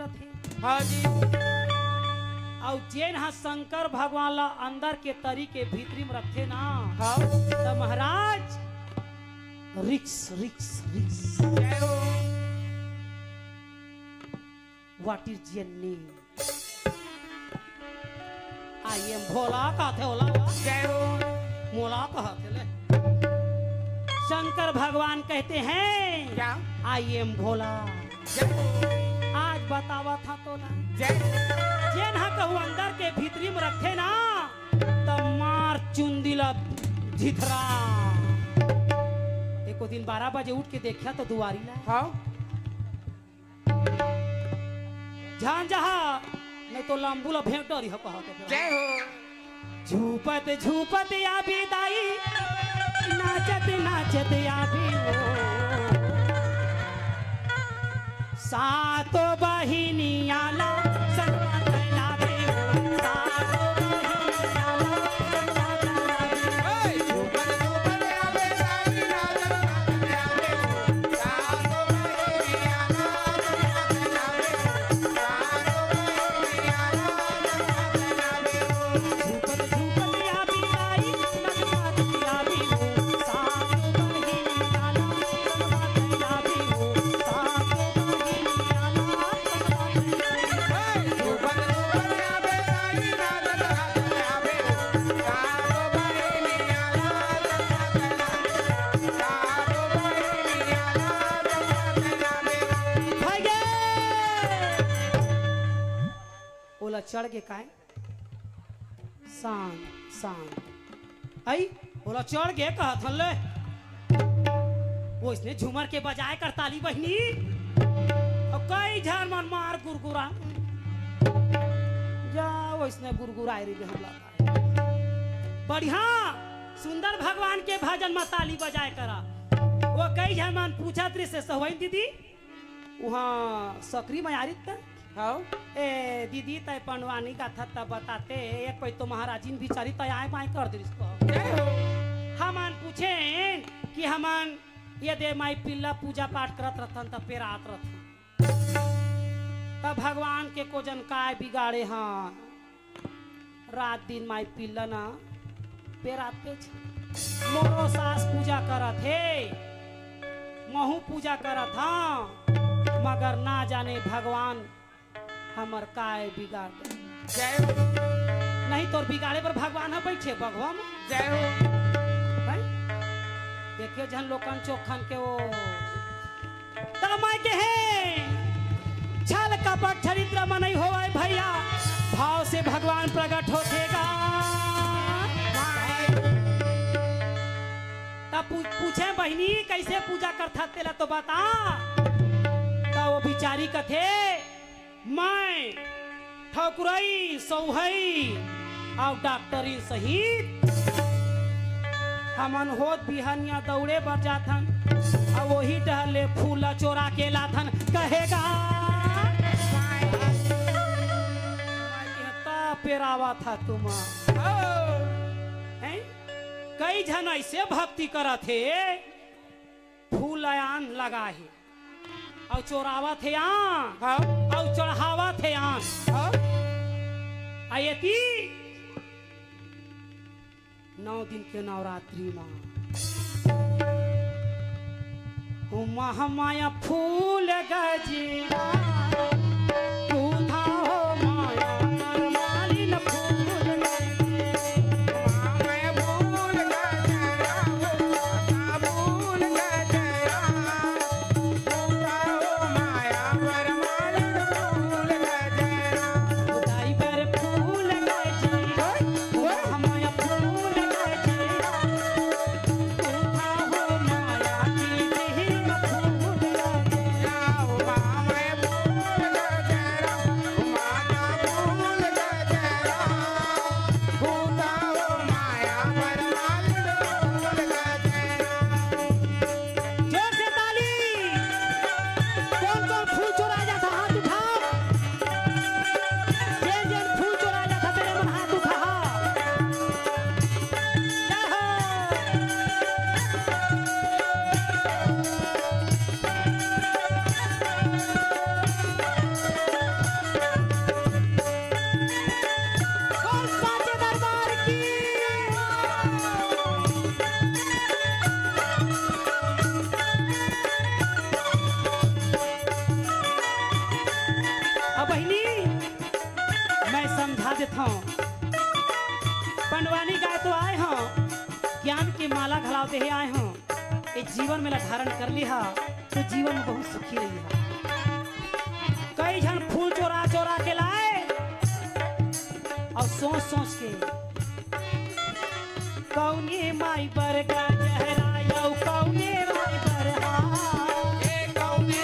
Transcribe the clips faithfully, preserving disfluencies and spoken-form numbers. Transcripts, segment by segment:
रखथे। हाँ जी। अउ जेन ह शंकर भगवान ला अंदर के तरी के भीतरी में रखथे ना, हाँ। त महाराज, रिक्स, रिक्स, रिक्स। जय हो। What is your name? I am भोला, कहथे ओला। जय हो। मोला कहथे ले। शंकर भगवान कहते हैं, क्या? I am भोला। जय हो। आज बतावत हँव तोला। जय हो। जेन ह कहूँ अंदर के भीतरी में रखथे ना, त मार चुंदी ला झिथरा। एको दिन बारह बजे उठ के देखिया तो दुआरी ला। हाँ। झन जहा, नहीं तो लंबू ला भेंट डरी हो कहा के। जय हो। झूपत झूपत आबे दाई, नाचत नाचत आबे हो। सातो बहिनिया ला संगवा चलाबे हो। सातो बहिनिया ला संगवा चलाबे हो। ओला चढ़ के काय? शांत, शांत। आई, ओला चढ़ के कहत हन ले। ओइसने झूमर के बजाए कर ताली बहिनी। अउ कई झन मन मार गुरगुरा। जा, ओइसने गुरगुराए रही हमला। बढ़िया, सुंदर भगवान के भजन में ताली बजाए करा। वो कई झन मन पूछत रहिस, सहुआइन दीदी, उहाँ सकरी में आरित त? हाँ। ए दीदी, तय पंडवानी गाथस त बताते, एक पै तो महाराजिन बिचारी तय आय बाय कर दिस कहो। जय हो। हमन पूछेन कि हमन ये दे माई पिल्ला पूजा पाठ करत रथन त पेरात रथन। त भगवान के को जन काय बिगाड़े हन। रात दिन माई पिल्ला ना पेरातेच। मोरो सास पूजा करत हे, महू पूजा करत हँव, मगर ना जाने भगवान हमर काय बिगाड़ दे। जय हो। नहीं तोर बिगाड़े बर भगवान ह बइठे बघवा म। जय हो। हैं? एके झन लोकन चोखन के ओ तब मैं कहे, छल कपट चरित्र म नहीं होवय भैया, भाव से भगवान प्रगट होथे गा। तब पू-, पूछे, बहिनी, कइसे पूजा करथस, तेला तो बता। त वो बिचारी कथे, मैं ठकुरई, सौहई अउ डॉक्टरी सहित हमन होत बिहनिया दौड़े बर जाथन, अउ ओही डहर ले फूल ला चोरा के लाथन, कहे गा। त पेरावत हस तुमा। हैं? कई झन अइसे भक्ति करत हे, फूल आन लगा हे। अउ चोरावत हे आन, हाँ। अउ चढ़ावत हे आन। हाँ। आ एती नौ दिन के नवरात्रि मा, ओ महामाया फूल गजरा, तू था हो माया कर मालिन फूल गजरा। बहिनी, मैं समझा देथंव। पंडवानी गाय तो आय हंव, ज्ञान के माला घलाव देहे आय हंव। ए जीवन में ला धारण कर लिहा, तो जीवन में बहुत सुखी रहिहा। कई झन फूल चोरा चोरा के लाय अउ सोच सोच के, कौने माई बर गजरा अउ कौने माई बर हार। कौनी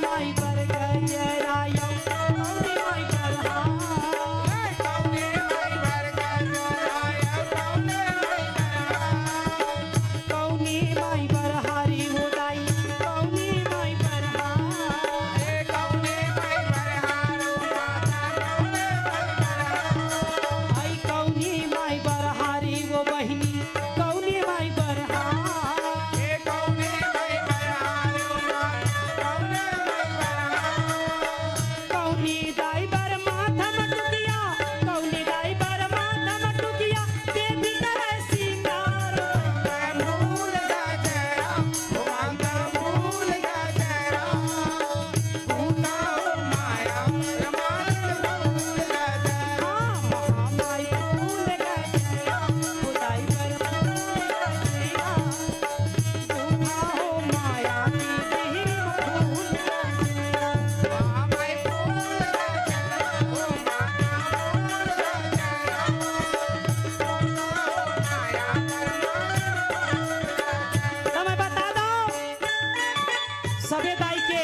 माई बर गजरा अउ कौनी माई बर हार। कौनी माई बर हारी हो दाई, कौनी माई बर हार। आई कौनी माई बर हारी वो बहिनी, कौनी माई बर हार। कौनी दाई बर माथा म टुकिया, कौनी दाई बर माथा म टुकिया, देवी करे सिंगार। त मैं बता दंव, सबे दाई के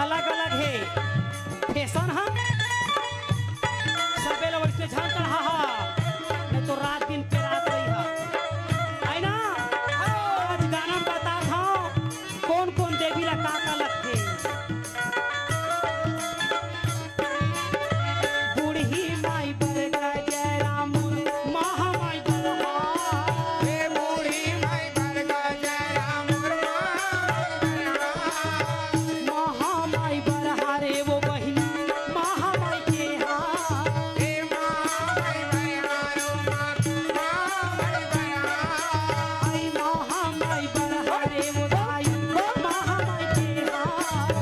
अलग-अलग हे फैशन ह। सबे ल वइसने झन चढ़ा हा, नहीं तो रात दिन पेरात रही हा। आई ना? आज गाना में बतात हंव, कौन-कौन देवी ला का-का लगथे। बूढ़ी माई बर गजरा, महामाई बर हार। महामाई बर हार रे वो बहिनी, महामाई के हार। आई महामाई बर हार रे वो दाई, महामाई के हार।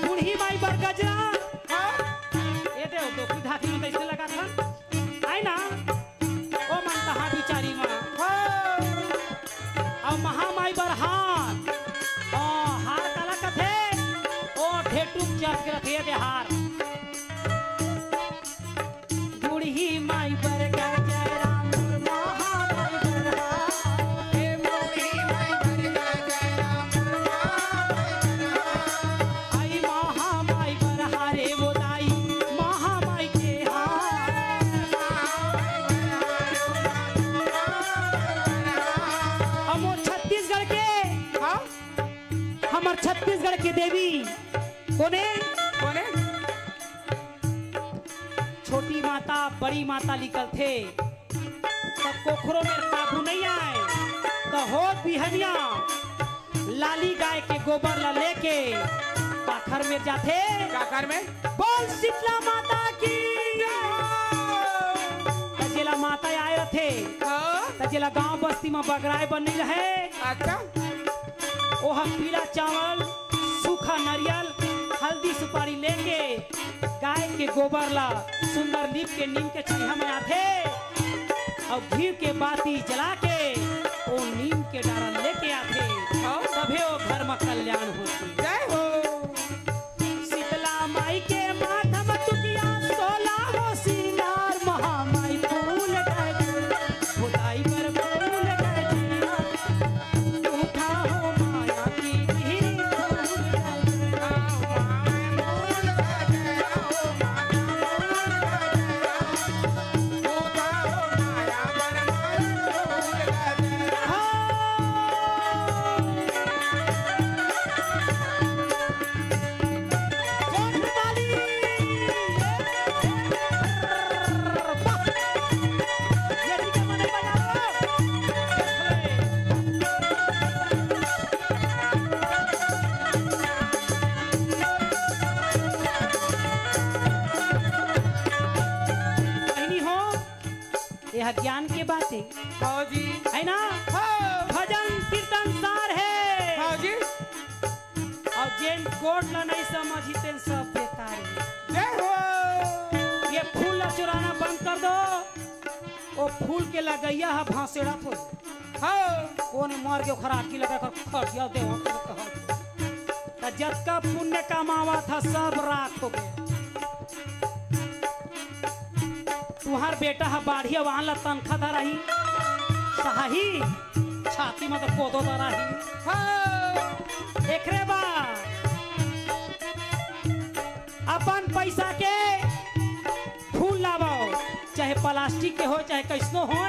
बूढ़ी माई बर गजरा, ए दे, ओ डोकरी धाकरी में कइसे लगाथन? आई ना? ओ मन कहाँ बिचारी मा? अउ महामाई बर हार। ओ, हार काला कथे? ओ, ठेठुक चर्च के रथे दे हार। बूढ़ी माई बर गजरा, महामाई बर हार। आई महामाई बर हारे वो दाई, महामाई के हार। हमर छत्तीसगढ़ के, हाँ? हमर छत्तीसगढ़ के देवी कोने? कोने? छोटी माता, बड़ी माता निकलथे, त कोखरो में काबू नहीं आए, त हो बिहनिया लाली गाय के गोबर ला लेके पाखर में जाथे। काखर में? बोल शीतला माता की। त जेला माता आए रथे, हाँ? त जेला गांव बस्ती में बगराए बर नहीं रहे। अच्छा। ओह पीला चावल, सूखा नरियल, हल्दी सुपारी लेके गाय के गोबर ला सुंदर लीप के नीम के छइहां में आथे अउ घीव के बाती जला के ओ नीम के डारा लेके आथे। हाँ। तभे ओ घर म कल्याण होथे। जय हो। शीतला माई के माथा म चुकिया, सोला हो सिंगार, महामाई फूल गजरा, खुदाई बर फूल गजरा। ये ज्ञान के बात है। हाँ जी। है ना? हाँ। भजन कीर्तन सार है। हाँ जी। और जेन कोड ला नहीं समझी तेन सब बेकार है। जय हो। ये फूल ला चुराना बंद कर दो। वो फूल के लगैया हा भांसेड़ा थो। हाँ। कोने मार के ओखर आँखी लगा कर खटिया देवा कर कहा। त जतका पुण्य कमावा था सब राख हो गया। तुहार बेटा हा बाढ़िया वाहन ला तनखा धराही, सहाही, छाती में तो कोदो धराही। हाँ। एकरे बाद अपन पैसा के फूल लावो, चाहे प्लास्टिक के हो, चाहे कैसनो हो।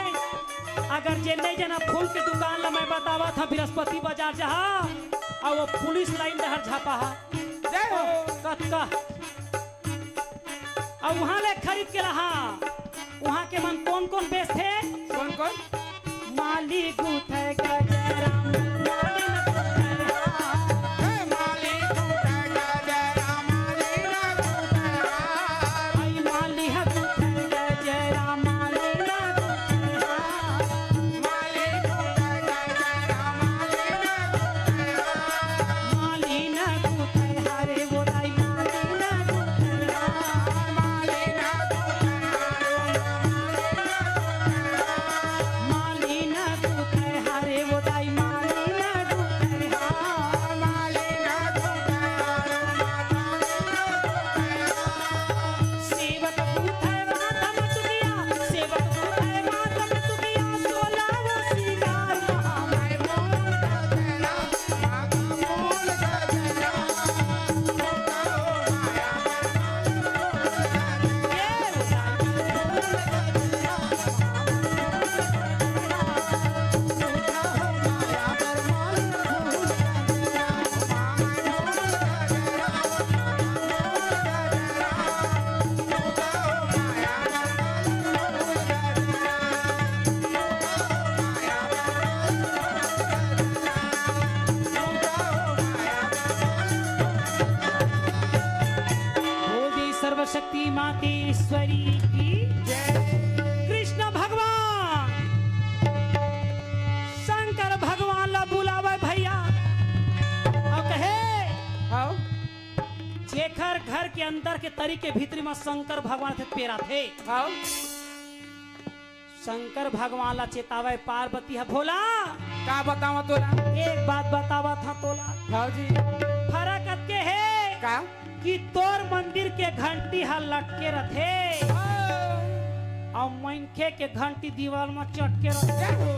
अगर जे नहीं जना फूल के दुकान ला मैं बतावा था बृहस्पति बाजार जहाँ, और वो पुलिस लाइन डहर झापा हा। जय हो। कतका। और वहाँ ले खरीद के रहा। वहाँ के मन कौन कौन बेचथे? कौन कौन? माली गुथे गजरा, माली न गुथे हार। हे माली गुथे गजरा, माली न गुथे हार। आई माली ह गुथे गजरा, माली न गुथे हार। माली गुथे गजरा, माली न गुथे हार। माली न गुथे हारे वो दाई, माली न गुथे हार। माली न गुथे हार। माली न गुथे हारे वो दाई, माली न गुथे हार। माली न गुथे हार। सेवक गुथे माथ म चुकिया, सेवक गुथे माथ म चुकिया, सोला वो सिंगार महामाय मोर गजरा। बोल दी सर्वशक्ति मातेश्वरी की जय। कृष्ण भगवान शंकर भगवान ला बुलावे भैया, और कहे, आओ। जेखर घर के अंदर के तरी के भीतरी में शंकर भगवान थे पेरा थे। आओ। शंकर भगवान ला चेतावे पार्वती ह, भोला, का बतावा तोला? एक बात बतावा था तोला। हाँ जी। फरक अतके हे का? कि तोर मंदिर के घंटी ह लटके रथे, हाँ। अउ मनखे के घंटी दीवाल म चटके रथे। जय हो।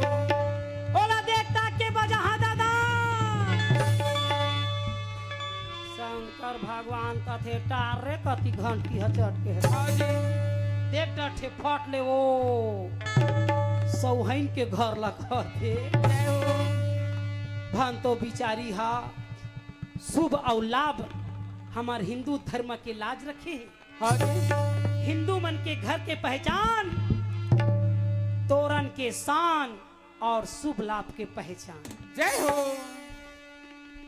ओला देख ताक के बजा, हाँ दादा। शंकर भगवान कथे, "टार रे, कति घंटी ह चटके हे।" हाँ जी। देख डर ठे फट ले वो सौहइन के घर ला कथे। जय हो। भन तो बिचारी हा शुभ अउ लाभ हमर हिंदू धर्म के लाज रखे हे। हाँ जी। हिंदू मन के घर के पहचान तोरन के शान और शुभ लाभ के पहचान। जय हो।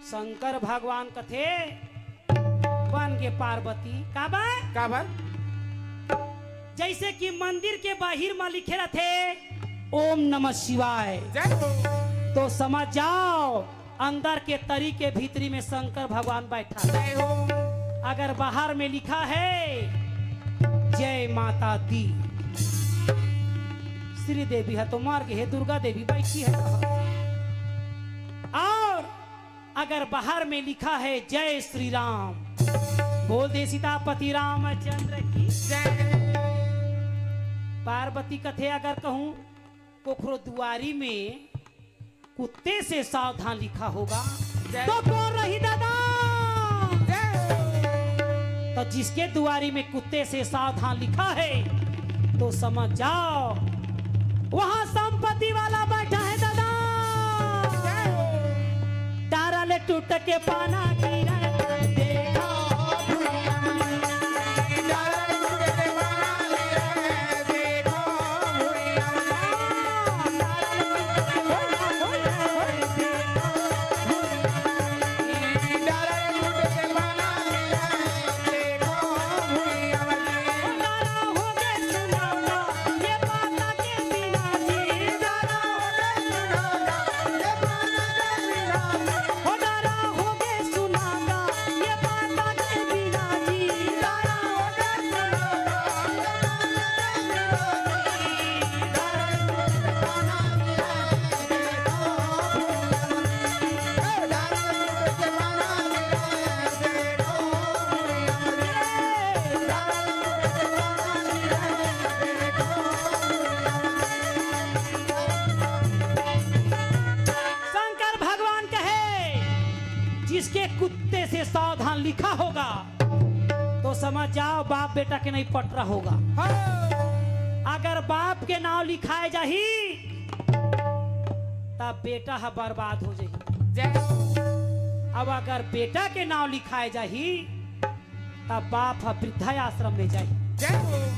शंकर भगवान कथे, बन गे पार्वती, काबर? काबर? जैसे कि मंदिर के बाहिर म लिखे रथे, "ओम नमः शिवाय।" जय हो। तो समझ जाओ, अंदर के तरी के भीतरी में शंकर भगवान बैठा है। जय हो। अगर बाहर में लिखा है, "जय माता दी", श्री देवी ह तो मर गे हे, दुर्गा देवी बैठी है। और अगर बाहर में लिखा है, "जय श्री राम", बोल दे सीतापति रामचंद्र की जय। पार्वती कथे, अगर कहूँ कोखरो दुआरी में कुत्ते से सावधान लिखा होगा, जय। तो कौन रही दादा? जय। तो जिसके दुआरी में कुत्ते से सावधान लिखा है, तो समझ जाओ, वहाँ संपत्ति वाला बैठा है दादा। जय। डारा ले टूट के पाना गिरा, देखो भुइयां में। डारा ले टूट के पाना गिरा, देखो भुइयां में। लिखा होगा, तो समझ जाओ, बाप बेटा के नहीं पटरा होगा। हाँ। अगर बाप के नाम लिखाए जाही, तब बेटा ह बर्बाद हो जाही। जय हो। अब अगर बेटा के नाम लिखाए जाही, तब बाप ह वृद्धाश्रम में जाही। जय हो।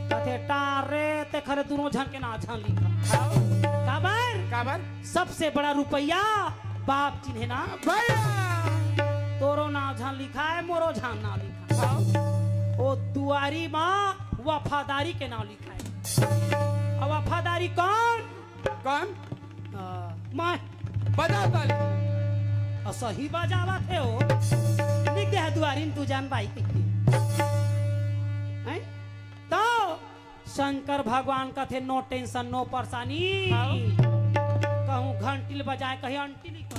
कथे, "टारे, ते खरे दोनों झन के नाम झन लिखा।" हाँ। काबर? काबर? सबसे बड़ा रुपया बाप चिन्हे ना। भैया। तोरो नाम झन लिखा है, मोरो झन नाम लिखा है। हाँ। ओ दुआरी मा वफादारी के नाम लिखा है। अब वफादारी कौन? कौन? आ, मैं। बजाओ ताली। आ, सही बजावत हे हो। लिख दे है दुआरी में तू जान भाई के। हैं? तो शंकर भगवान कथे, "No tension, no परेशानी।" हाँ। कहूँ घंटी ल बजाए, कहीं अंटी नहीं कर।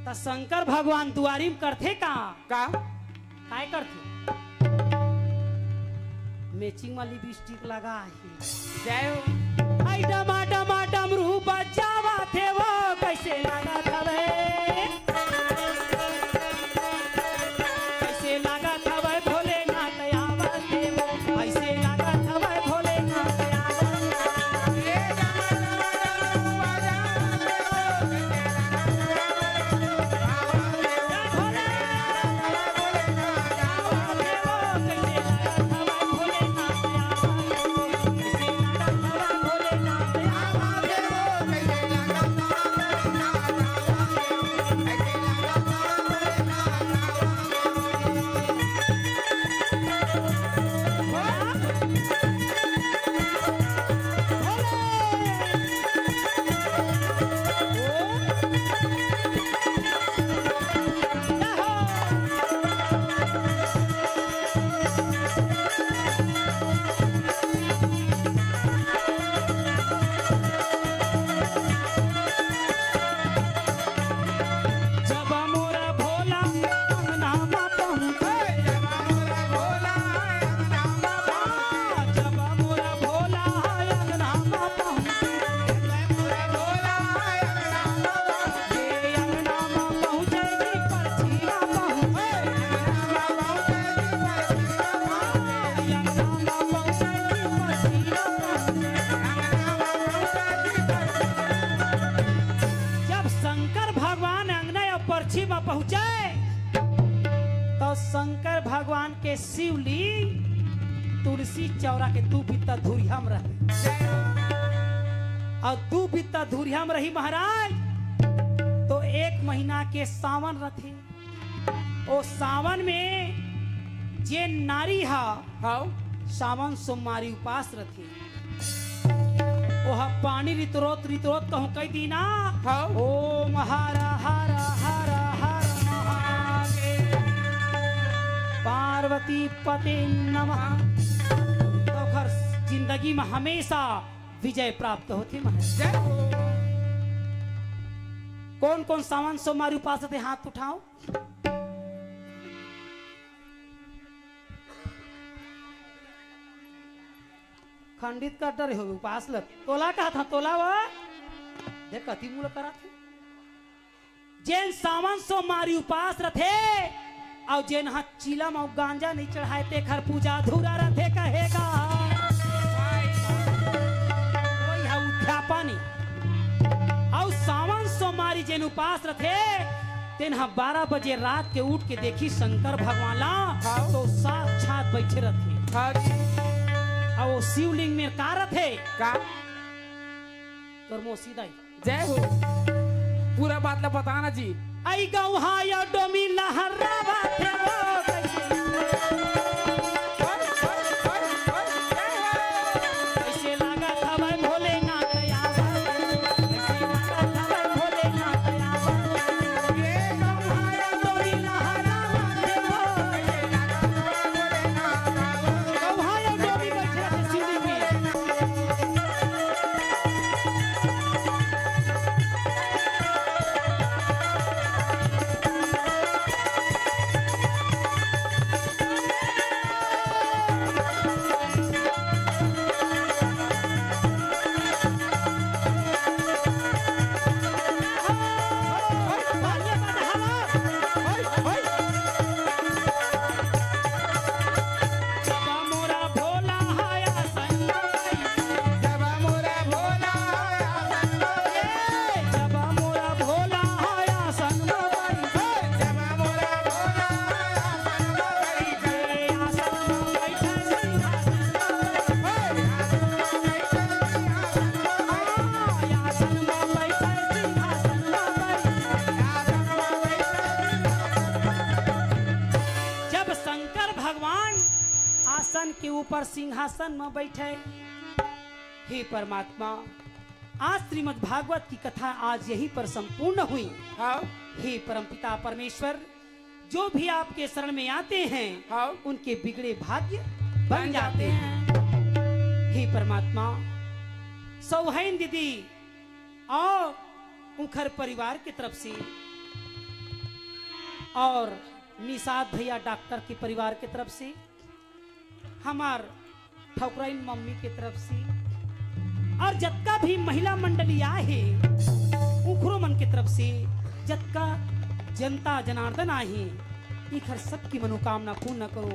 त शंकर भगवान दुआरी में करथे का? का? काय करथे? मैचिंग वाली लिपस्टिक लगा है। जय हो। आई डमा डमा डमरू बजावा थे वो, कैसे लगा था वे? कैसे लागत हवय भोलेनाथ आवत हे वो, अइसे लागत हवय भोलेनाथ आवत हे। जब मोरा भोला अंगना मा पहुँचे, जब मोरा भोला अंगना मा पहुँचे, जब मोरा भोला अंगना मा पहुँचे, जब मोरा भोला अंगना मा पहुँचे, अंगना मा पहुँचे जी परछी मा पहुँचे, अंगना मा पहुँचे जी परछी मा पहुँचे, अंगना मा पहुँचे जी परछी मा पहुँचे। जब शंकर भगवान अंगना या परछी म पहुंचे, तो शंकर भगवान के शिवलिंग तुलसी चौरा के दू बित्ता धुरिया म रहे। अउ दू बित्ता धुरिया म रही महाराज, तो एक महीना के सावन रथे। ओ सावन में जे नारी हा, हाव। सावन सोमवारी उपास रथे, ओहा पानी रितरोत रितरोत कहूँ कहि दीना, हाव। ओम हर हर हर हर महादेव, पार्वती पते नमः। तो ओखर जिंदगी में हमेशा विजय प्राप्त होथे महाराज। जय हो। कौन कौन सावन सोमवारी उपास रथे, हाथ उठाओ। खंडित कर डरे हो उपास ल। तोला कहा था, तोला वो? देख, कति मूल करा थे। जेन सावन सोमवारी उपास रथे, अउ जेन ह चीलम अउ गांजा नहीं चढ़ाए, तेखर पूजा अधूरा रथे कहेगा। ओही ह उद्यापन। अउ सावन सोमवारी जेन उपास रथे, तेन ह बारह बजे रात के उठ के देखी शंकर भगवान ला, हाँ। तो साक्षात बैठे रथे। हाँ जी। अउ वो शिवलिंग में का रथे? का? तोर मौसी दाई। जय हो। पूरा बात ला बताना जी। आई गौहा या डोमी लहरावत हे वो कैसे? कैसे लागत हवै भोलेनाथ आवत? कैसे लागत हवै भोलेनाथ आवत? ये गौहा या डोमी लहरावत हे वो। गौहा या डोमी बैठे रथे शिवलिंग में। आसन में बैठे। हे परमात्मा, आज श्रीमद् भागवत की कथा आज यहीं पर संपूर्ण हुई। हाँ। हे परमपिता परमेश्वर, जो भी आपके शरण में आते हैं, हाँ। उनके बिगड़े भाग्य बन बन जाते जाते हैं। हे परमात्मा, सौहैन दीदी और उखर परिवार की तरफ से और निषाद भैया डॉक्टर के परिवार की तरफ से, हमार ठकुराइन मम्मी के तरफ से और जतका भी महिला मंडली आए हे, उखरो मन के तरफ से, जतका जनता जनार्दन आए हे, इखर सबकी मनोकामना पूर्ण करो,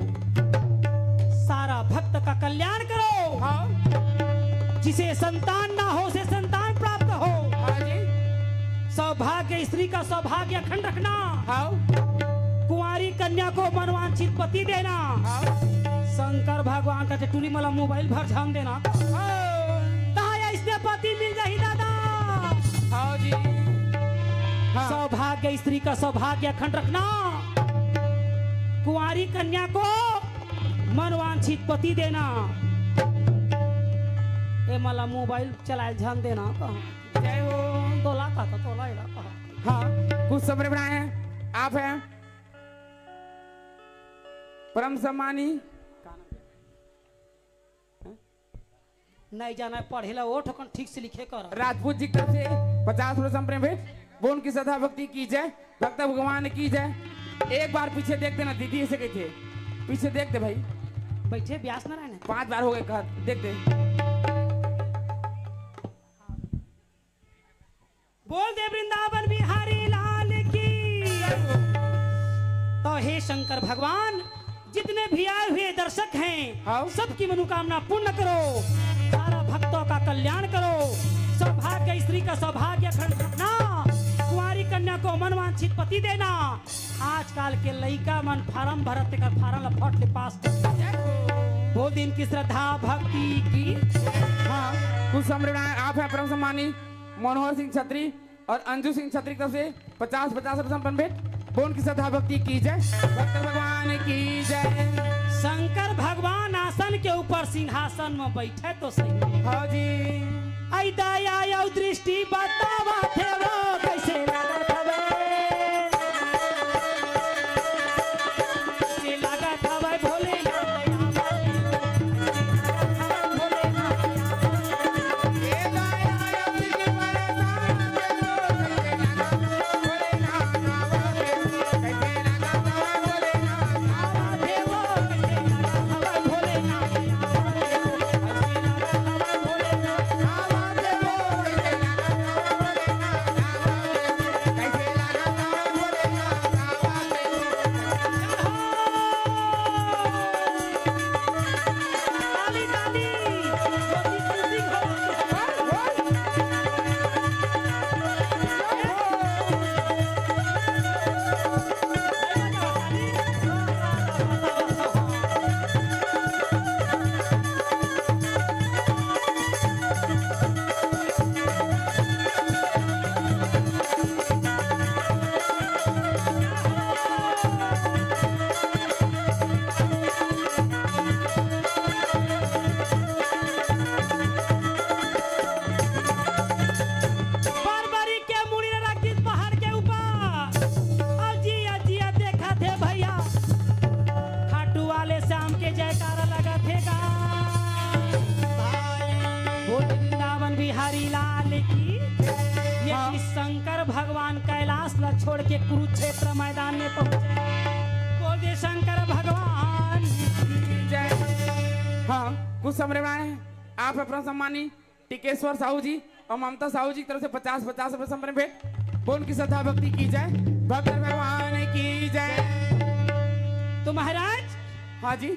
सारा भक्त का कल्याण करो। हाँ। जिसे संतान ना हो, उसे संतान प्राप्त हो। हाँ जी। सौभाग्य स्त्री का सौभाग्य अखंड रखना। हाँ। कुंवारी कन्या को मनवांछित पति देना। हाँ। शंकर भगवान का टूरी मला मोबाइल भर झन देना। हाँ। तहाँ अइसने पति मिल जाही दादा। हाँ जी। हाँ। सौभाग्य स्त्री का सौभाग्य अखंड रखना। कुंवारी कन्या को मनवांछित पति देना। ए मला मोबाइल चलाए झन देना कहा। जय हो। तोला कहा, तोला एला कहा। हाँ, कुछ समय बनाए हैं, आप हैं परम सम्मानी। नहीं जाना है पढ़े ला, वो ठोकन ठीक से लिखे कर। राजपूत जी की तरफ से पचास रुपए संप्रेम भेंट। बोन की श्रद्धा भक्ति की जय, भक्त भगवान की जय। एक बार पीछे देख देना दीदी, ऐसे कही थे, पीछे देख दे भाई। बैठे ब्यास नारायण है। पांच बार हो गए कहा, देख दे। बोल दे वृंदावन बिहारी लाल की। तो हे शंकर भगवान, जितने भी आए हुए दर्शक हैं, हाँ। सबकी मनोकामना पूर्ण करो, सारा भक्तों का कल्याण करो, सौभाग्य स्त्री का सौभाग्य अखंड रखना, कुंवारी कन्या को मनवांछित पति देना। आजकल के लइका मन फार्म भरत, तेकर फार्म ला फट ले पास कर। बोल दे इनकी श्रद्धा भक्ति की। हाँ, कुछ समझ में आए, आप हैं परम सम्मानी मनोहर सिंह छत्री और अंजू सिंह छत्री की तरफ से पचास, पचास रुपए संपन्न भेंट। बोन की श्रद्धा भक्ति की जय, भक्त भगवान की जय। शंकर भगवान आसन के ऊपर सिंहासन में बैठे तो सही। हाँ जी। आई दया आउ दृष्टि बतावा थे वो कैसे लागत हवे। कैसे लागत हवे भोलेनाथ। बरबरी के मुड़ी ल रख दिस पहाड़ के ऊपर। अउ जिया जिया देखत हे भैया, खाटू वाले श्याम के जयकारा लगत हे गा। बोल वृंदावन बिहारी लाल की। ये हाँ। कि शंकर भगवान कैलाश ला छोड़ के कुरुक्षेत्र मैदान में पहुंचे। बोल दे शंकर भगवान की जय। हाँ, कुछ समझ में आए? आप अपना सम्मानी टिकेश्वर साहू जी और ममता साहू जी की तरफ से पचास, पचास रुपए संप्रेम भेंट। बोल की श्रद्धा भक्ति की जय, भक्त भगवान की जय। तो महाराज, हाँ जी।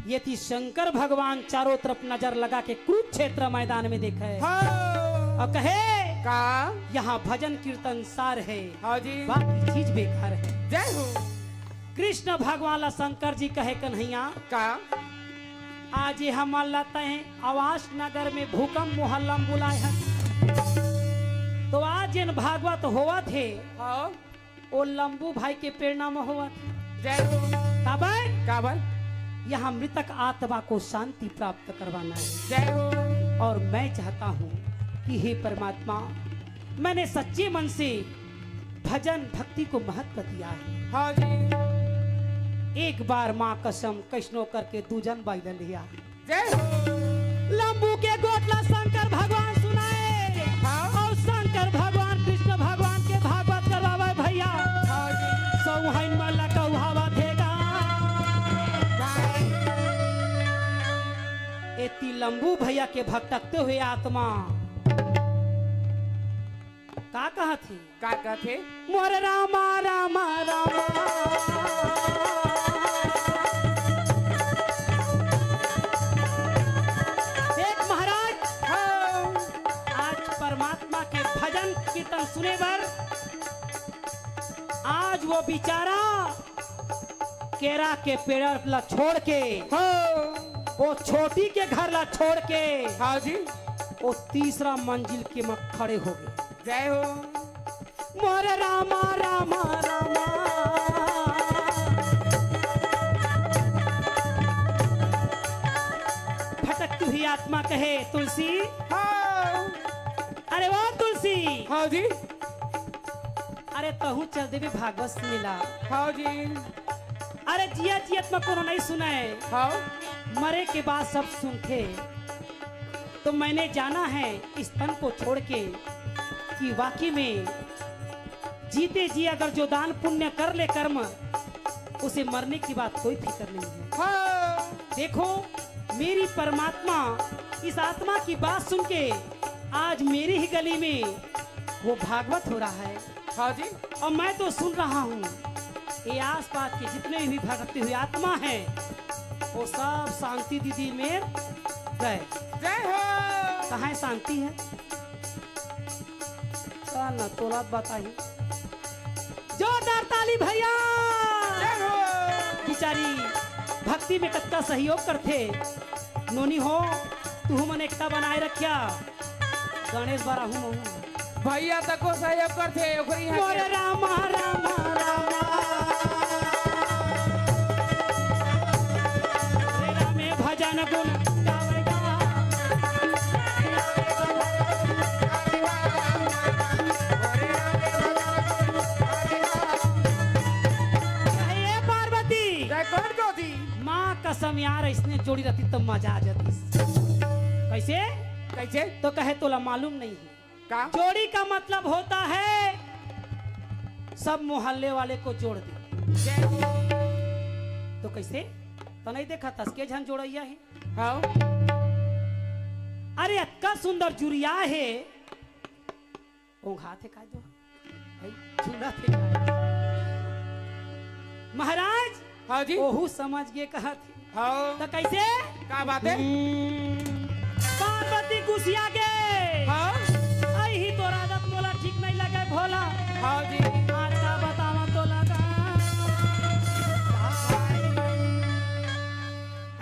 ये थी शंकर भगवान चारों तरफ नजर लगा के कुरुक्षेत्र मैदान में देखे हाँ। और कहे, का? यहाँ भजन कीर्तन सार है, हाँ जी। बाकी चीज बेकार है। जय हो। कृष्ण भगवान ला शंकर जी कहे, कन्हैया, का? आज ये हमन ला तैं आवास नगर में भूकंप मोहल्ला में बुलाए हस, तो आज जेन भागवत होवत हे, हाँ। ओ लंबू भाई के प्रेरणा में होवत हे। जय हो। काबर? काबर? यहाँ मृतक आत्मा को शांति प्राप्त करवाना है। जय हो। और मैं चाहता हूँ कि हे परमात्मा, मैंने सच्चे मन से भजन भक्ति को महत्व दिया है। हाँ जी। एक बार माँ कसम कैसनो करके दू झन बाई ल लिया। जय हो। लंबू के गोठ ला शंकर भगवान सुनाए। हाँ। और शंकर भगवान कृष्ण भगवान के भागवत करवावे भैया। हाँ जी। सौहन मन ला कौहावा देगा। भाई। एती लंबू भैया के भटकते हुए आत्मा का कहत हे? का कहत हे? मोर रामा, रामा, रामा। देख महाराज, हाँ। आज परमात्मा के भजन कीर्तन सुने बर, आज वो बेचारा केरा के पेड़ ला छोड़ के, हाँ। वो छोटी के घर ला छोड़ के, हाँ जी। वो तीसरा मंजिल के म खड़े हो गे। जय हो। मोर रामा, रामा, रामा। भटकती हुई आत्मा कहे, तुलसी। हाँ। अरे वो तुलसी। हाँ जी। अरे तहूँ चल देबे भागवत सुने ला। हाँ जी। अरे जियत जियत म कोनो नहीं सुने। हाँ। मरे के बाद सब सुनथे। तो मैंने जाना है इस तन को छोड़ के कि वाकई में जीते जी अगर जो दान पुण्य कर ले कर्म, उसे मरने की बात कोई फिक्र नहीं है। हाँ। देखो, मेरी परमात्मा इस आत्मा की बात सुन के आज मेरी ही गली में वो भागवत हो रहा है। हाँ जी। और मैं तो सुन रहा हूँ, ये आसपास के जितने भी भटकते हुए आत्मा हैं, वो सब शांति दीदी मेर गए। जय हो। कहाँ शांति है? का न तोला बताही। जोरदार ताली भैया। जय हो। बिचारी भक्ति में कतका सहयोग करथे। नोनी हो, तुहू मन एकता बनाए रखिया। गणेश बराहू महू। भैया तको सहयोग करथे, ओकरी यहाँ मोर के रामा, रामा, रामा। रे रामे भजन गुण गावे गा। कहे, "ए पार्वती।" जय कौन को दी? माँ कसम यार, इसने जोड़ी रहती तो मजा आ जाती। कैसे? कैसे? तो कहे, "तोला मालूम नहीं है।" का? जोड़ी का मतलब होता है सब मोहल्ले वाले को जोड़ दे। जय हो। तो कैसे? तो नहीं देखा, तसके झन जोड़ैया है। हाँ। अरे अतका सुंदर जुरिया है, ओंघात हे काय दो? भाई, झुंडत हे काय? महाराज, हाँ जी। ओहू समझ गे कहत हे। हाँ। त कैसे? का बात है? हम्म, पार्वती गुसिया गे। हाँ। आई ही तोर आदत मोला ठीक नहीं लगे भोला। हाँ जी। आज का बतावा तो लगा।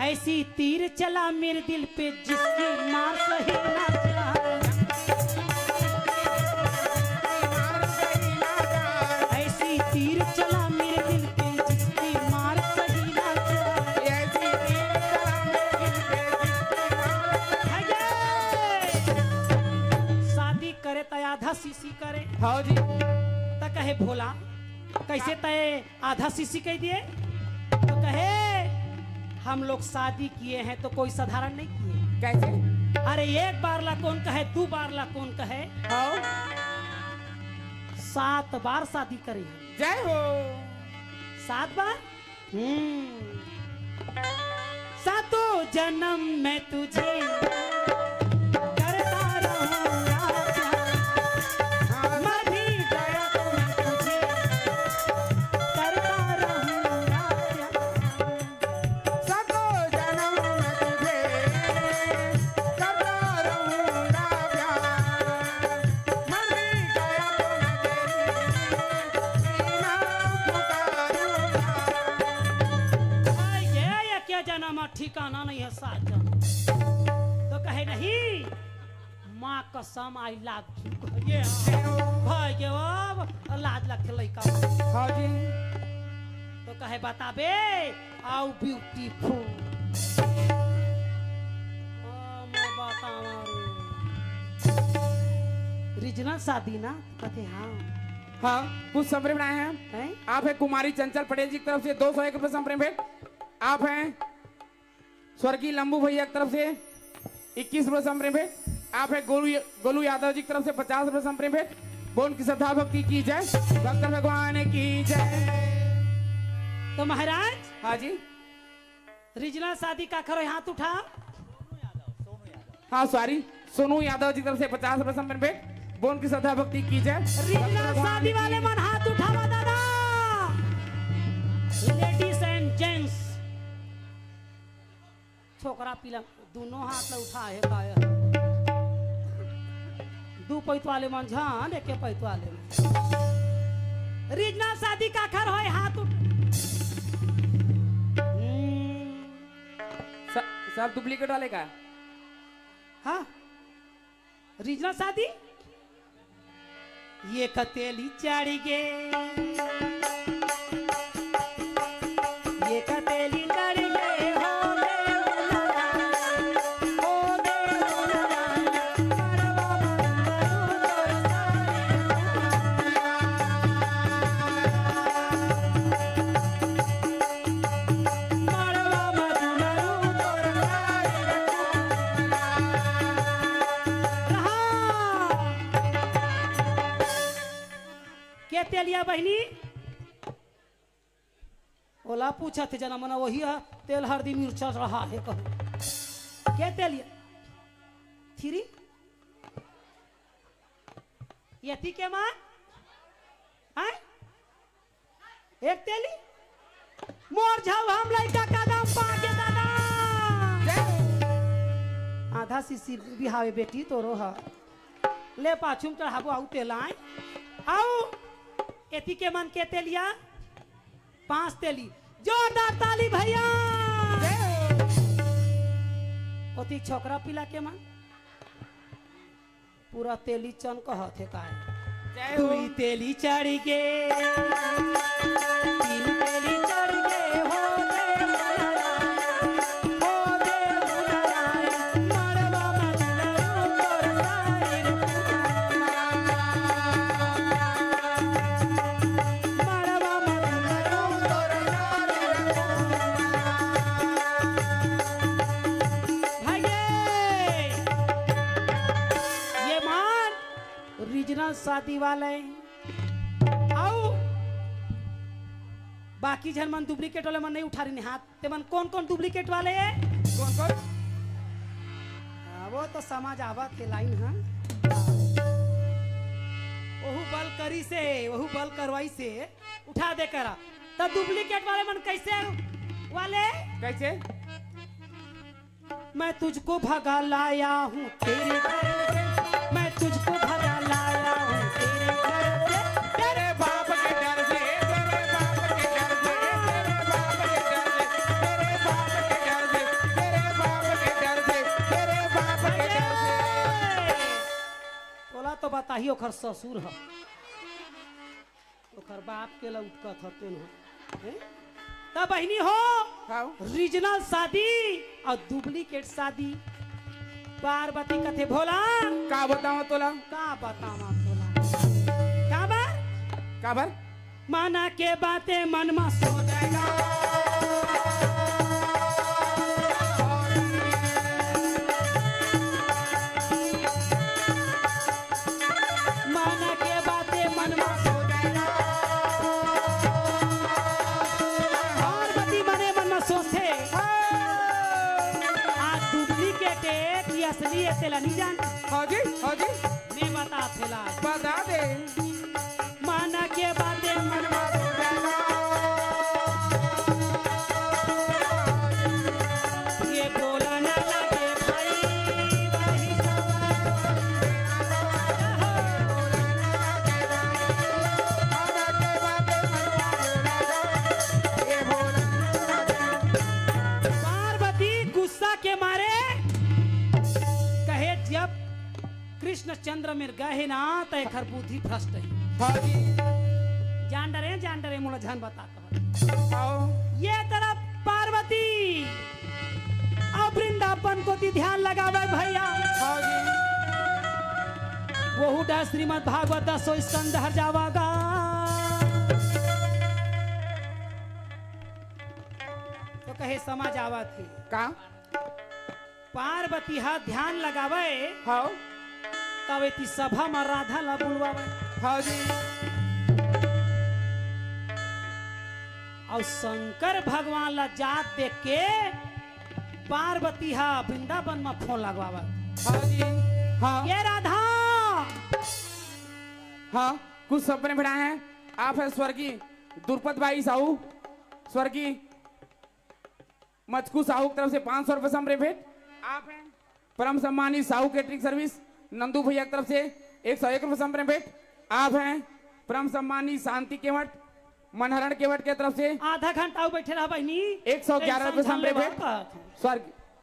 ऐसी तीर चला मेरे दिल पे जिसकी मार सही ना जाए। ऐसी तीर चला मेरे दिल पे जिसकी मार सही ना जाए। शादी करे त आधा शीशी करे। हाँ जी। त कहे भोला, कैसे तय आधा शीशी कह दिए तो कहे, हम लोग शादी किए हैं तो कोई साधारण नहीं किए। कैसे? अरे एक बार ला कौन कहे, दो बार ला कौन कहे, हाँ। सात बार शादी करी है। जय हो। सात बार। हम्म। सातों जन्म में तुझे करता रहूंगा प्यार। मर भी गया तो मैं तुझे करता रहूंगा प्यार। सातों जन्म में तुझे करता रहूंगा प्यार। मर भी गया तो मैं तेरी बिना पुकारूंगा। भाई, ये, ये क्या जन्म है, ठिकाना नहीं है, सात जन्म। तो कहे नहीं, माँ कसम आई लाग चुका। ये, भाई, ये अब लाज लगते लइका। हाँ जी। तो कहे बताबे, आओ ब्यूटीफुल। ओ, मैं बतावा रे। रीजनल शादी ना, कथे हाँ। हाँ, कुछ संप्रेम आए हैं। हैं? आप हैं कुमारी चंचल पटेल जी की तरफ से दो सौ एक रुपए संप्रेम भेंट। आप हैं स्वर्गीय लंबू भैया की तरफ से इक्कीस रुपए संप्रेम भेंट। आप है गोलू, गोलू यादव जी की तरफ से पचास रुपए संप्रेम भेंट। बोन की श्रद्धा भक्ति की जय, शंकर भगवान की जय। तो महाराज, हाँ जी। रीजनल शादी काखर होय, हाथ उठा। हाँ, सॉरी, सोनू यादव जी की तरफ से पचास रुपए संप्रेम भेंट। बोन की श्रद्धा भक्ति की जय। रीजनल शादी वाले मन हाथ उठावा दादा। Ladies and gents, छोकरा पिला दूनों हाथ ला उठाए हे काय? दू पैत वाले मन झन, एके पैत वाले मन। रीजनल शादी काखर होय, हाथ उठ। हम्म। स-, सब डुप्लीकेट वाले का? हाँ, रीजनल शादी। ये कतेली चढ़ गे, ये कतेली चढ़ गे, हो गे उनरा, हो गे उनरा, मड़वा म दुलरू तोर सारी। मड़वा म दुलरू तोर सारी। रहा। के तेलिया बहिनी? ओला पूछत हे जना मन, वही ह तेल हरदी मिर्चा रहा हे कहू। के तेलिया? थ्री? यति के मान? हैं? एक तेली? मोर झव हम लइका कदम पाके दादा। आधा सीसी बिहावे बेटी तोरो ह। ले पाछू म चढ़ाबो आऊ तेलाई। आऊ एती के मन के तेलिया? पाँच तेली। जोरदार ताली भैया। ओती छोकरा पिला के मन? पूरा तेली चन कहत हे काय? जय हो। दुई तेली चढ़ गे, तीन तेली चढ़ गे, हो गे मुनराय, हो गे मुनराय, मड़वा म दुलरू तोर सारी रे। मड़वा म दुलरू तोर सारी रे। भैया, ये मान रीजनल शादी वाले। आऊ बाकी झन मन डुप्लीकेट वाले मन नहीं उठा रहे हाथ। ते मन कौन कौन डुप्लीकेट वाले हे? कौन कौन? हाँ, वो तो समझ आवत हे लाइन, हाँ। ओहू बल करी से, ओहू बल करवाई से उठा दे करा। त डुप्लीकेट वाले मन कैसे वाले? कैसे? मैं तुझको भगा लाया हूँ तेरे घर से, मैं तुझको भगा लाया हूँ तेरे घर से। तेरे बाप के डर से, तेरे बाप के डर से, तेरे बाप के डर से, तेरे बाप के डर से, तेरे बाप के डर से, तेरे बाप के डर से। तोला तो बताही ओखर ससुर ह। ओखर बाप के लउटकत हतेन हो। हैं? त बहिनी हो, हाँ। रीजनल शादी अउ डुप्लीकेट शादी। पार्वती कथे भोला। का बतावं तोला? का बतावं तोला? काबर? काबर? मना के बाते मन म सो जाय गा। मन के बाते मन म सो जाय गा। पार्वती मने मन म सोचथे, आ डुप्लीकेट ए कि असली ए तेला नइ जानत। हाँ जी, हाँ जी। मैं बताथों ला। बता दे। मन के बाते मन म सो जाय गा। ये बोला ना लगे भाई, भाई सवाल। पार्वती गुस्सा के मारे कहे, जब कृष्णचंद्र मेर गे हे ना, त एखर बुद्धि भ्रष्ट हे। हाँ जी। जान डरे, जान डरे, मोला झन बता कह। आओ। ये तरफ पार्वती अउ वृंदावन कोती ध्यान लगावे भैया। हाँ जी। वहू डहर श्रीमद् भागवत दसों स्कंद हर जावा गा। तो कहे समझ आवा थी। का? पार्वती ह ध्यान लगावे, हाँ। तब एती सभा म राधा ला बुलवावे। हाँ जी। अउ शंकर भगवान ला जात देख के पार्वती ह वृंदावन म फोन लगवावे। हाँ जी। हाँ। ये राधा। हाँ, कुछ सपने भेटाए हैं। आप है स्वर्गीय द्रुपद बाई साहू, स्वर्गीय मचकू साहू की तरफ से पाँच सौ रुपए समरे भेंट। आप हैं परम सम्मानित साहू केटरिंग सर्विस नंदू भैया की तरफ से एक सौ एक रुपए समरे भेंट। आप हैं परम सम्मानित शांति केवट मनहरण केवट के तरफ से आधा घंटा अउ बैठे रहा बहिनी। एक सौ ग्यारह रुपए समरे भेंट। स्वर्ग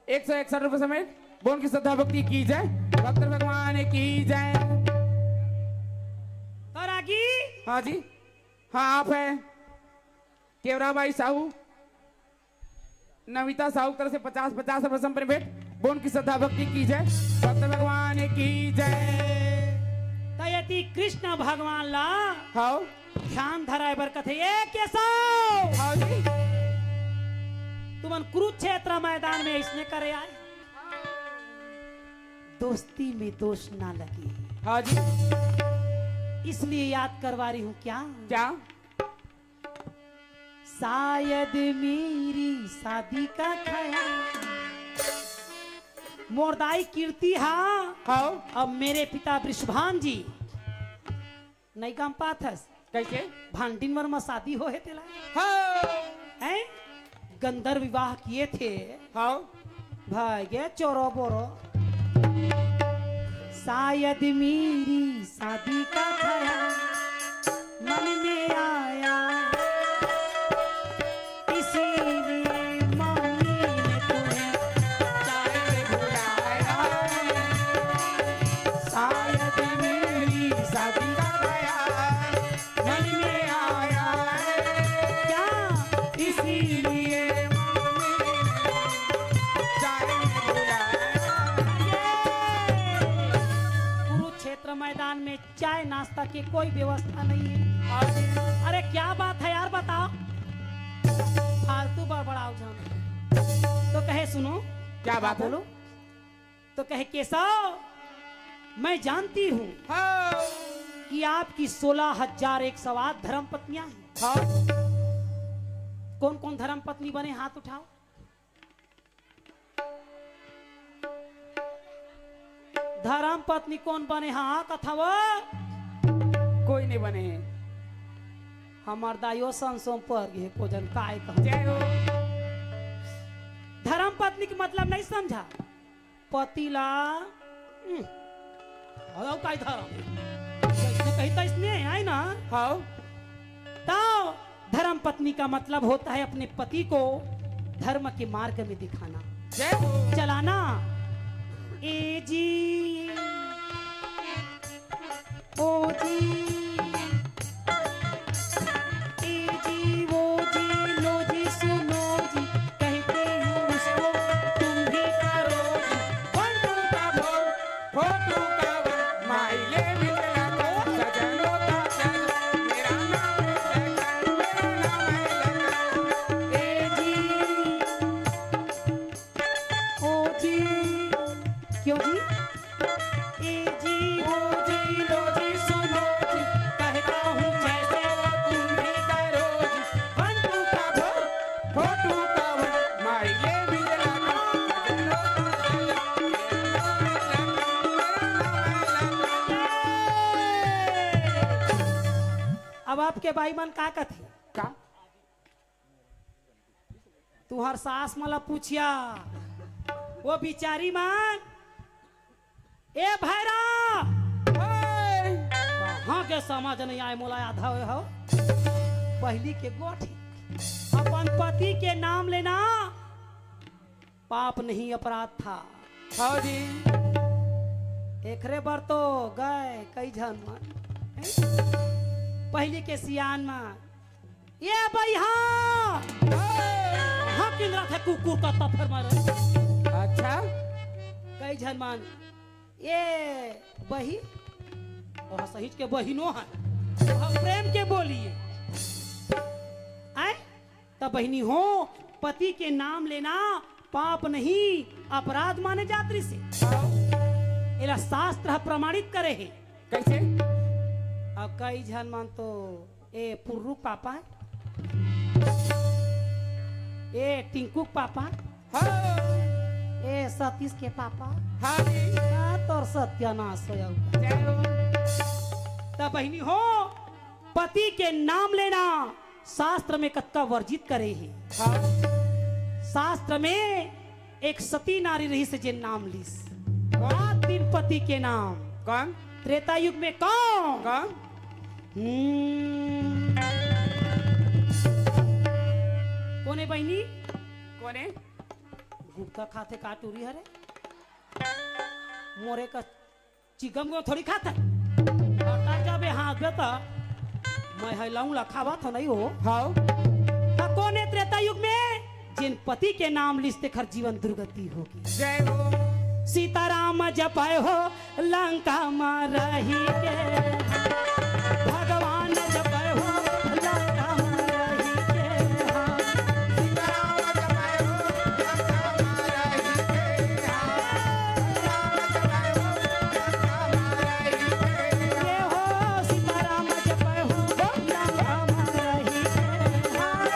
एक सौ इकसठ रुपए समेत बोन की श्रद्धा भक्ति की जय। भक्त भगवान की जय। तो रागी। हाँ जी। हाँ, आप हैं केवराबाई साहू, नविता साहू की तरफ से पचास पचास रुपए समर्पण भेंट। बोन की श्रद्धा भक्ति की जय। भक्त भगवान की जय। त यदि कृष्ण भगवान ला हाँ। ध्यान धराए बर कथे, "ए केशव, हाँ जी। तुमन कुरुक्षेत्र मैदान में इसने करे आए, दोस्ती में दोष ना लगे।" हाँ जी। इसलिए याद करवा रही हूँ क्या? क्या? शायद मेरी शादी का ख्याल। मोर दाई कीर्ति हा। हाँ। अब मेरे पिता वृषभान जी। नहीं गम पाथस। कैसे? भांडिन मर म शादी हो हे तेला। हाँ। हैं? गंधर्व विवाह किए थे। हाँ। भागे चोरो बोरो। शायद मेरी शादी का ख्याल मन में आया, इसीलिए मम्मी ने तुम्हें चाय पे बुलाया। शायद मेरी शादी का ख्याल मन में आया है। क्या? इसीलिए मम्मी ने चाय बुलाया। कुरुक्षेत्र मैदान में चाय नाश्ता की कोई व्यवस्था नहीं है। अरे क्या बात है यार, बताओ, फालतू बड़बड़ाओ जान। तो कहे सुनो। क्या बात है? बोलो। तो कहे, "केशव, मैं जानती हूँ हाँ। कि आपकी सोलह हजार एक सौ आठ धर्म पत्नियां हैं।" हाँ। कौन कौन धर्म पत्नी बने, हाथ उठाओ। धर्म पत्नी कौन बने, हाँ, कथा वो? कोई नहीं बने। हमार दाइयो संसों पर गे, को जन काय कह। जय हो। धर्म पत्नी के मतलब नहीं समझा। पति ला, हम्म, हलाउ काई धरम। जैसने कही तैसने, आय ना? हाँ। तो धर्म पत्नी का मतलब होता है अपने पति को धर्म के मार्ग में दिखाना, जय हो। चलाना। ए जी, ओ जी, ए जी, वो जी, लो जी, सुनो जी, कहती हूँ उसको तुम भी करो जी। One two का फोर, फोर टू का वन, माइले मिलना, सजनों का सजन, मेरा नाम है लखन, मेरा नाम है लखन। ए जी, ओ जी, क्यों जी? ए जी, ओ जी, लो जी, सुनो जी, कहता हूँ जैसे वो तुम भी करो जी। One two का फोर, फोर टू का वन, माइले मिलना। अब आपके भाई मन का कथे? का? तुहर सास मला पूछिया, वो बिचारी मन, ए भैरा, कहाँ के समझ नहीं आए मोला, आधा होए हो। पहली के गोठी, अपन पति के नाम लेना पाप नहीं, अपराध था। हाँ जी। एकरे बर तो गए कई झन मन। पहली के सियान मन ये बइहा। हाँ, किंदरा थे कुकुर का तफर मारे। अच्छा। कई झन मन, ये बही, ओह सहिज के बहिनो है। ओह प्रेम के बोलिए। आय? त बहिनी हो, पति के नाम लेना पाप नहीं, अपराध माने जात रिसे। एला शास्त्र ह प्रमाणित करे हे। कैसे? अब कई झन मन तो ए पुर्रुक पापा, ए टिंकुक पापा, हाँ। ए सतीश के पापा, हाँ जी। का तोर सत्यानाश होया हुआ। जय हो। त बहिनी हो, पति के नाम लेना शास्त्र में कतका वर्जित करे हे। हाँ। शास्त्र में एक सती नारी रहिस हे जेन नाम लिस। कौन? रात दिन पति के नाम। कौन? त्रेता युग में कौन? कौन? हम्म। कोने बहिनी? कोने? गुटखा खाथे का टूरी हरे? मोरे का चिगम को थोड़ी खाता। अटा जाबे हाथ बे त मैं है लाऊं ला खावा था नहीं हो। हाव। त कोने त्रेता युग में जेन पति के नाम लिस तेखर जीवन दुर्गति होगे। जय हो। सीताराम जपय हो लंका मा रही के। भगवान जपय हो लंका मा रही के। हाँ। सीताराम जपय हो लंका मा रही के। हाँ।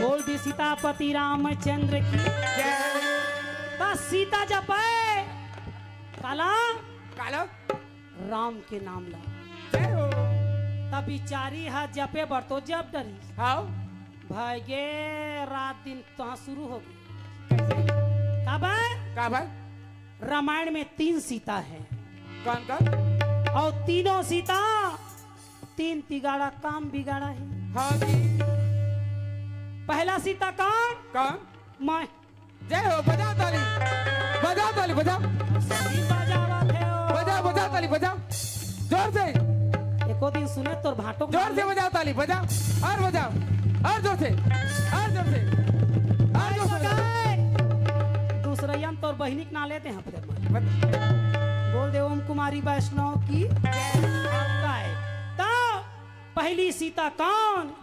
बोल दे सीतापति रामचंद्र की। बस सीता जपय काला काला राम के नाम ला। जय हो। तब बिचारी हा जपे बर तो जप डरी। हाव। भाई गे रात दिन तहाँ शुरू होगे। काबर? काबर? रामायण में तीन सीता है। कौन कौन? और तीनों सीता तीन तिगाड़ा काम बिगाड़ा है। हाँ जी। पहला सीता कौन? कौन? मैं। जय हो, बजाओ ताली, बजाओ ताली, बजाओ। सही बजावत हे ओ। बजाओ, बजाओ ताली, बजाओ। जोर से। एको दिन सुने तोर भाटो जोर से बजाओ ताली, बजाओ। और बजाओ। और जोर से। और जोर से। और जोर से बजाओ। दूसरैया म तोर बहिनी के ना लेते हैं फिर। बत- बोल दे ओम कुमारी वैष्णव की। जय। आपका है। तो पहली सीता कौन?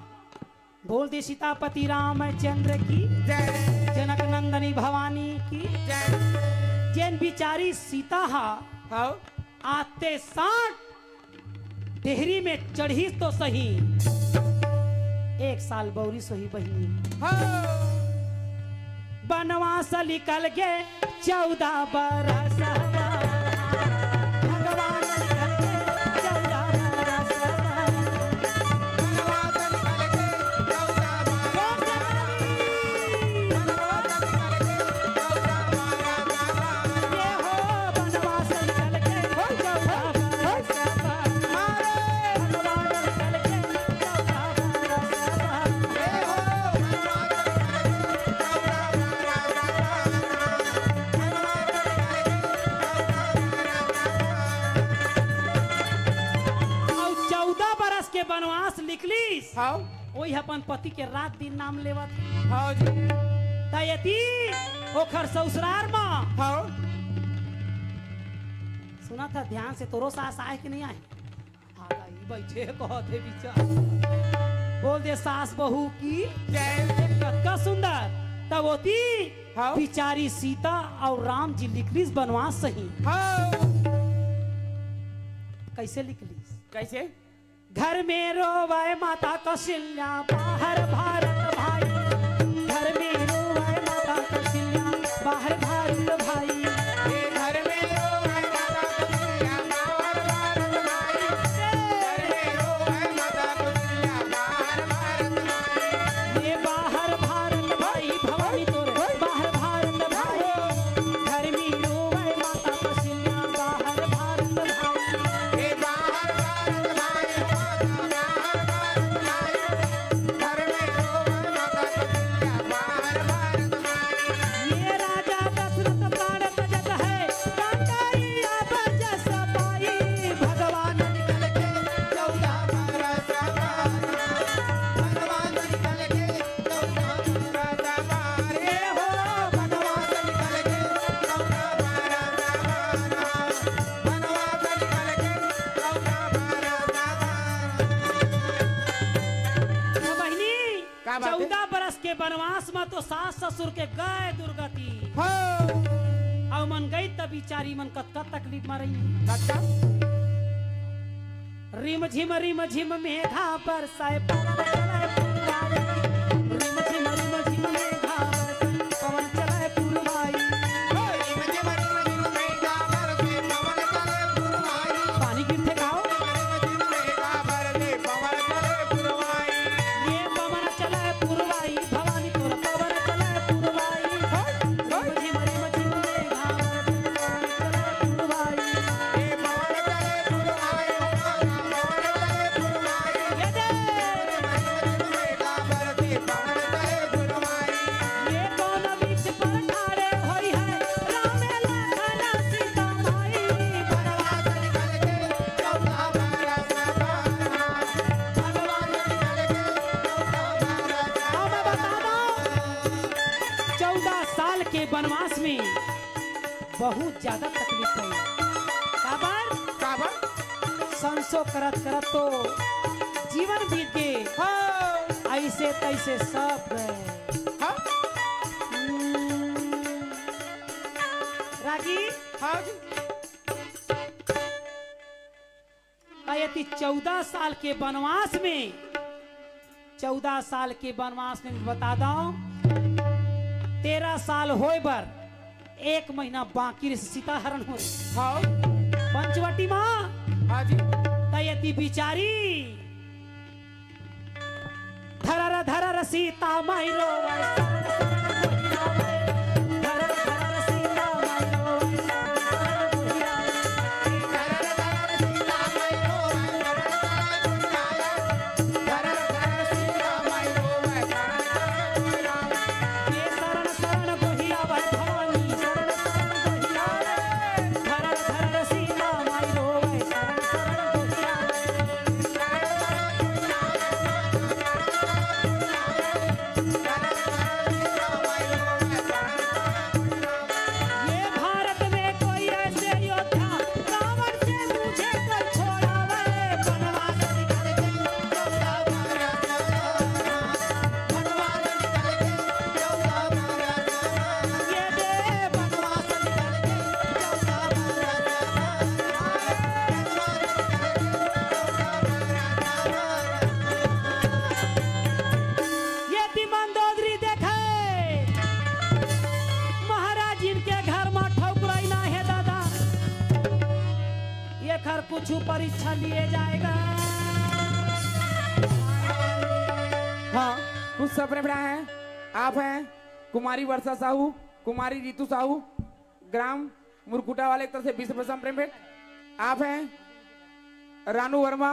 बोल दे सीतापति रामचंद्र की। जय। जनक नंदनी भवानी की। जय। जेन बिचारी सीता हा हाव। आते साथ डेहरी में चढ़ी तो सही, एक साल बौरी सोही बहिनी। हाव। बनवास निकल गे चौदह बरस हवा। भगवान निकल के चौदह बरस हवा। ये हो बनवास निकल के चौदह बरस हवा। भगवान निकल के चौदह बरस हवा। अउ चौदह बरस के बनवास निकलिस। हाव। ओही अपन पति के रात दिन नाम लेवत हे। हाव जी। त यदि ओखर ससुरार म हाव। सुना था ध्यान से, तोरो सास आए कि नहीं आए? आ गई, बैठे कहत हे बिचार। बोल दे सास बहू की जय। कतका सुंदर। तब ओती हाँ। बिचारी सीता अउ राम जी निकलिस बनवास सही। हाँ। कैसे निकलिस? कैसे? घर में रोवै माता कौशल्या, बाहर भारत भाई। घर में रोवै क्या बात है? चौदह बरस के बनवास म तो सास ससुर के गए दुर्गति। हाँ। अउ मन गई त बिचारी मन कतका तकलीफ म रही। कतका? रिम झिम रिम झिम मेघा बरसाए, पवन चलाए पुरवाई। रिम झिम रिम झिम मेघा बरसाए, पवन चलाए पुरवाई। पानी गिरथे का हो? ये पवन चले पुरवाई, भवानी तोर पवन चले पुरवाई। रिम झिम रिम झिम मेघा बरसे, पवन चले पुरवाई। ये दे। ये कौन बीच पर ठाड़े होई है, रामे लखन सीता माई। हाँ, मैं बता दूं, चौदह साल के बनवास में बहुत ज्यादा तकलीफ है। काबर? काबर? संसो करत करत तो जीवन बीत गए। हाँ। ऐसे तैसे सब गए। हाँ। हम्म। रागी। हाँ जी। त यदि चौदह साल के बनवास में, चौदह साल के बनवास में बता दो, तेरह साल होए बर एक महीना बाकी रहिस सीता हरण होए। हाँ। पंचवटी माँ। हाँ जी। त यदि बिचारी धरर धरर सीता माई रोवे, धरर धरर सीता माई रोवे। ये शरण शरण गोहिया भाई भवानी, शरण शरण गोहिया। धरर धरर सीता माई रोवे, शरण शरण गोहिया। ये भारत में कोई ऐसे योद्धा, रावण से मुझे कोई छोड़ावे, बनवास निकल के चौदह बरस। ये दे बनवास निकल के चौदह बरस। ये ती मंदोदरी देखे, महाराज इनके घर में ठौकराई ना है दादा, ये घर कुछ परीक्षा लिए जाएगा। हाँ, कुछ सपने बड़ा हैं। आप हैं कुमारी वर्षा साहू, कुमारी रितु साहू, ग्राम मुरकुटा वाले की तरफ से बीस रुपए संप्रेम भेंट। आप हैं रानू वर्मा,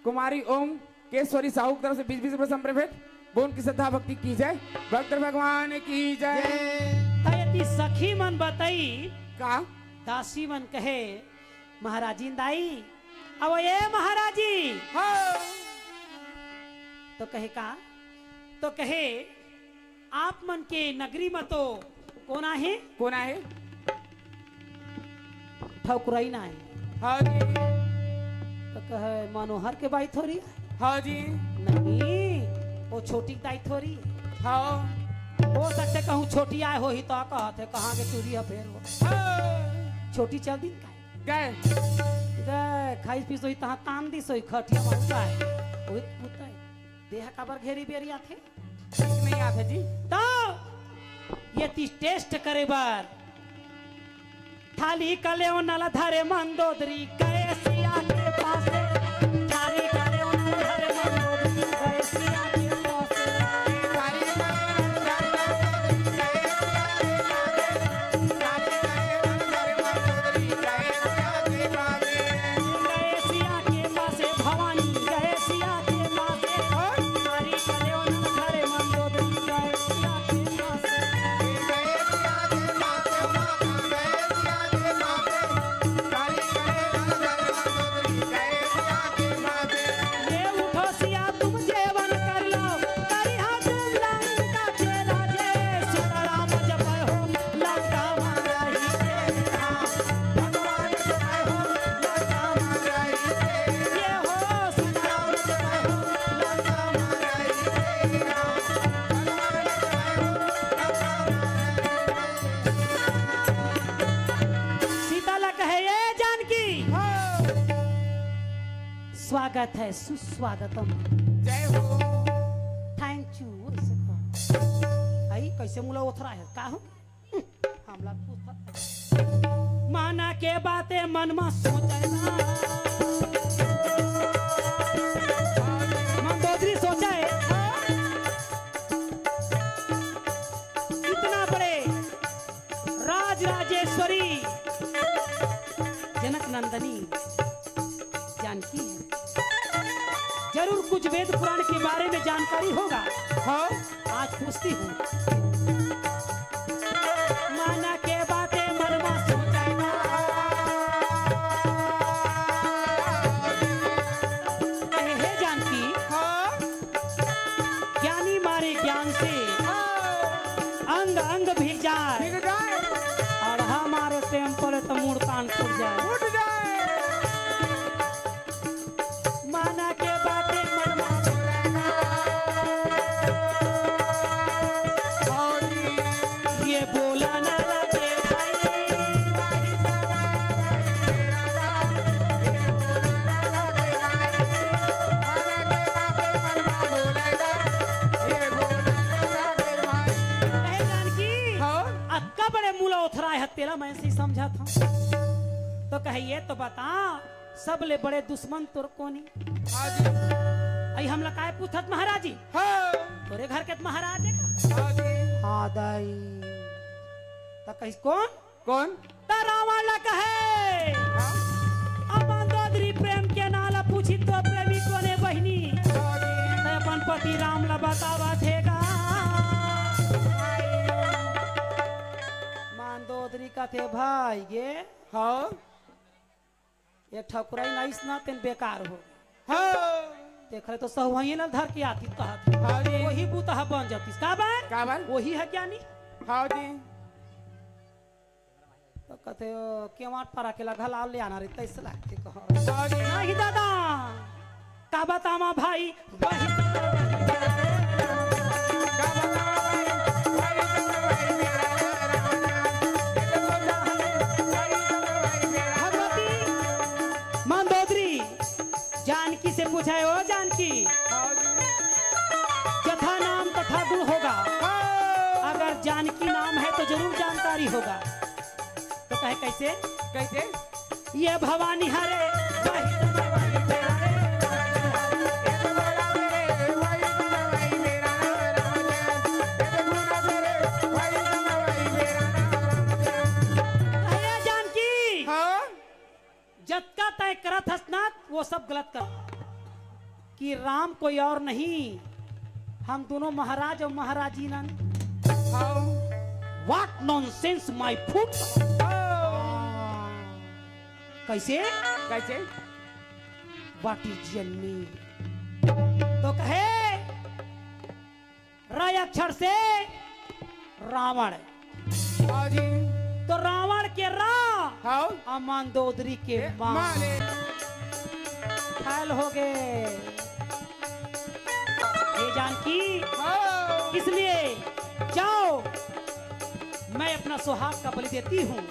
कुमारी ओम केश्वरी साहू की तरफ से बीस बीस रुपए संप्रेम भेंट। बोन की श्रद्धा भक्ति की जय, भक्त भगवान की जय। त यदि सखी मन बताई, का? दासी मन कहे, महाराजिन दाई, अब ये महाराजी। हाँ। तो कहे का? तो कहे, आप मन के नगरी म तो कोन आहे? कोन आहे? ठकुराइन आहे। हाँ जी। तो कहे, मनोहर के बाई थोरी? हाँ जी। नहीं, वो छोटी दाई थोरी? हाँ। हो सकथे कहूँ छोटी आए होही तो कहत हे, कहाँ के टूरी हे फेर वो। हाँ। छोटी चल दिन का? गए। गए, खाइस पीस होही, तहाँ तान दिस होही, खटिया मारू का हे। वही पुता हे। देह काबर घेरी बेरी आथे? ठीक नहीं आथे जी। तो ये ती टेस्ट करे बर थाली कलेव नल धरे मंदोदरी गए सिया के पासे। थाली कलेव नल धरे मंदोदरी गए सिया के पासे। गए सिया के पासे भवानी, गए सिया के पासे। थाली कलेव नल धरे मंदोदरी गए सिया के पासे। कहत हे सुस्वागतम। जय हो। Thank you, ऐसे कहो। आई, कैसे मुला ओथरा है? का हो? हम्म, हमला पूछत हे। माना के बाते मन मा सोचे ना। मंदोदरी सोचे। इतना बड़े राज राजेश्वरी जनक नंदनी जानकी है। जरूर कुछ वेद पुराण के बारे में जानकारी होगा। हाँ। आज पूछती हूँ। माना के बाते मन मा सोचे ना। हे जानकी, हाँ। ज्ञानी मारे ज्ञान से अंग अंग भीग जाए। भीग जाए। और हमारे टेम्पल तो मूड़ कान फूट जाए। फूट जाए। माना के बातें मन मा बोले ना। ये बोला ना लगे भाई। कहे जानकी, हाँ? अतका बड़े मुला ओथराय ह, तेला मैं सही समझत हंव। तो कहे, ये तो बता, सबले बड़े दुश्मन तोर कोनी? हाँ जी। अई हमला काय पूछत महाराज जी? हाँ। तोरे घर के त महाराज हे का? हाँ जी। हाँ दाई। त कहिस कोन? कोन? त रावण ला कहे। हाँ। अब मंदोदरी प्रेम के नाम ला पूछी तो प्रेमी कोने बहिनी? हाँ जी। त अपन पति राम ला बतावत हे गा। मंदोदरी कथे भाई गे। हाँ। एक ठकुराई नाइस ना तेन बेकार हो। हाँ। तेखरे तो सहुआइये ला धर के आती कहत। हाँ जी। वही बूता ह बन जातीस। काबर? काबर? वही ह ज्ञानी। हाँ जी। तो कथे, "ओ, केवाट पारा के लगा लाल ले आना रे, तैसे लागथे कहो।" हाँ जी। नहीं दादा, का बतावा भाई, वही भगवती मंदोदरी जानकी से पूछे, "ओ जानकी, जथा नाम तथा गुण होगा, अगर जानकी नाम है तो जरूर जानकारी होगा।" तो कहे, "कैसे?" कैसे? ये भवानी हरे, वही तुम्हें वही तेरा रे। अरे जानकी, हाँ? जतका तय करत हस ना, वो सब गलत कर। कि राम कोई और नहीं, हम दोनों महाराज और महाराजी नन। हाँ। What nonsense, my foot? हाँ। कैसे? कैसे? What is your name? तो कहे, र अक्षर से रावण। हाँ जी। तो रावण के रा, हाँ। अउ मंदोदरी के ए, माँ। माँ ले। फैल हो गए। ये जानकी, हाँ। इसलिए जाओ, मैं अपना सुहाग का बलि देती हूँ।